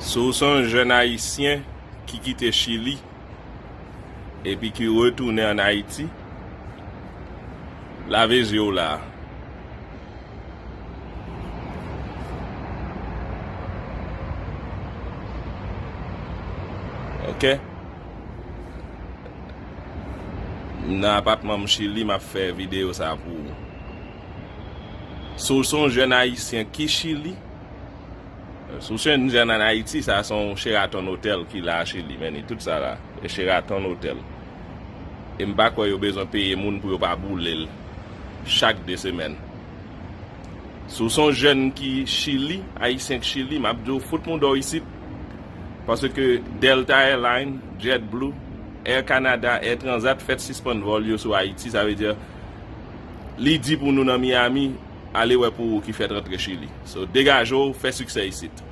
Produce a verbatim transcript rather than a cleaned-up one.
Si w se yon jèn ayisyen ki kite Chili epi ki retounen ann Ayiti, lave zye w la a. Oke? M nan apatman m Chili, m ap fè videyo sa a pou ou. Si w se yon jèn ayisyen ki Chili, si w se yon jèn ann Ayiti, sa se yon Sheraton Hotel ki la a Chili, men ni tout sa la, e Sheraton Hotel. E m pa kwè yo bezwen peye moun pou yo pa boule l chak de semèn. Si w se yon jèn ki Chili, ayisyen k Chili, m ap di w fout mouda w isit. Paske Delta Airlines, JetBlue, Air Canada, Air Transat fèt sispann vòl yo sou Ayiti, sa vle di li di pou nou nan Miami, ale wè pou ou ki fèt rantre Chili. So, degaje w, fè siksè isit.